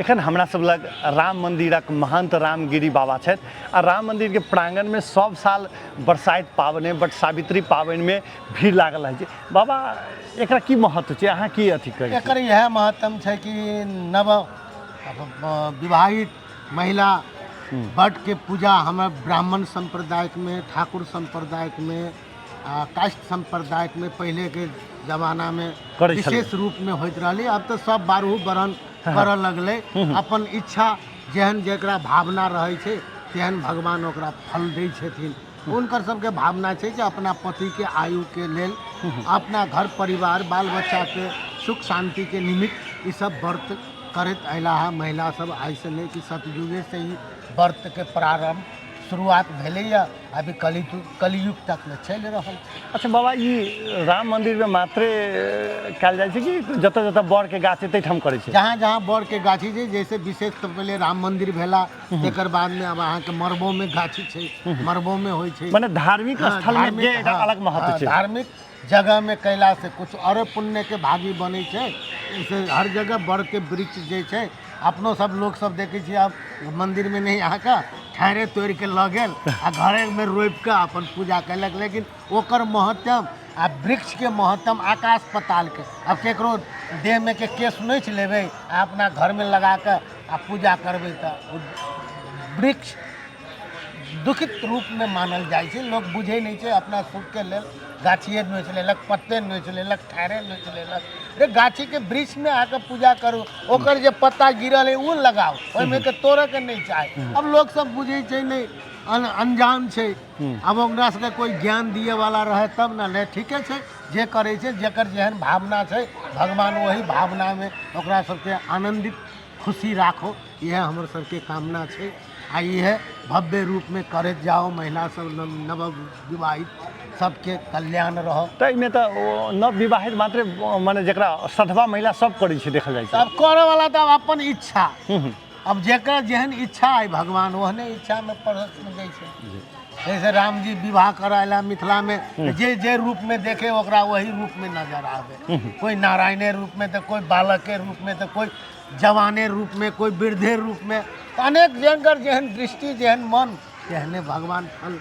एखन हमरा सब लग राम मंदिरक महंत रामगिरी बाबा छथि आ राम मंदिरके प्रांगणमे सब साल बरसाइत पाबनि वट सावित्री पाबनिमे भीड़ लागल रहै छै। बाबा, एकरा की महत्व छै, अहाँ की अथी करै छी? एकर इएह महत्व छै कि नव विवाहित महिला बटके पूजा हमर ब्राह्मण सम्प्रदायमे, ठाकुर सम्प्रदायमे आ काष्ठ सम्प्रदायमे पहिलेके जमानामे करै छलै। विशेष रूपमे होइत रहलै। आब तऽ सब बारहो वर्ण करऽ लगलै। अपन इच्छा जेहन जकरा भावना रहै छै तेहन भगवान ओकरा फल दै छथिन। हुनकर सबके भावना छै जे अपना पतिके आयुके लेल, अपना घर परिवार बाल बच्चाके सुख शान्तिके निमित्त ई सब व्रत करैत अयला हँ महिला सब। आइसँ नहि कि सतयुगेसँ ही व्रतके प्रारम्भ शुरुआत भेलैए, अभी कलियुग तकमे चलि रहल छै। अच्छा बाबा, ई राम मंदिरमे मात्रे कयल जाइ छै कि जतऽ जतऽ बड़के गाछ छै ताहिठाम करै छै? जहाँ जहाँ बड़के गाछी छै, जैसे विशेष तऽ पहिले राम मंदिर भेला, तकर बादमे आब अहाँके मड़बोमे गाछी छै, मड़बोमे होइ छै। मने धार्मिक स्थलमे धार्मिक जे एकटा अलग महत्व छै। धार्मिक जगहमे कयलासँ किछु आरो पुण्यके भागी बनै छै। से हर जगह बड़के वृक्ष जे छै, अपनो सब लोक सब देखै छियै, आब मन्दिरमे नहि अहाँके ठाढ़े तोड़िके लऽ गेल आ घरेमे रोपिके अपन पूजा कयलक। लेकिन ओकर महत्व आ वृक्षके महत्व आकाश पतालके। आब केकरो देहमे के केश नोचि लेबै आ अपना घरमे लगाकऽ आ पूजा करबै तऽ ओ वृक्ष दुखित रूपमे मानल जाइ छै। लोक बुझै नहि छै, अपना सुखके लेल गाछिए नोचि लेलक, पत्ते नोचि लेलक, ठाढ़े नोचि लेलक। रे गाछीके वृक्षमे आके पूजा करू, ओकर जे पत्ता गिरल है ओ लगाउ, ओहिमे के तोड़ऽके नहि चाही। आब लोक सब बुझै छै नहि, अनजान छै। आब ओकरा सबके कोइ ज्ञान दिएवला रहै तब ने। नहि, ठीके छै, जे करै छै, जकर जेहन भावना छै, भगवान ओही भावनामे ओकरा सबके आनन्दित खुशी राखो, इएह हमर सबके कामना छै। आ इएह भव्य रूपमे करैत जाउ, महिला सब नव विवाहित सबके कल्याण रहऽ। तऽ एहिमे तऽ ओ नव विवाहित मात्रे, मने जकरा सधवा महिला सब करै छै, देखल जाइ छै। आब करऽवला तऽ आब अपन इच्छा, अब जेकर जेहन इच्छा अइ भगवान ओहने इच्छामे प्रश्न दै छै। जैसे रामजी विवाह करऽ अयला मिथिलामे, जे जे रूपमे देखे ओकरा वही रूपमे नजर आबै। कोइ नारायणे रूपमे तऽ कोइ बालके रूपमे, तऽ कोइ जवाने रूपमे, कोइ वृद्धे रूपमे, अनेक जेहन जेहन दृष्टि, जेहन मन, तेहने भगवान फल।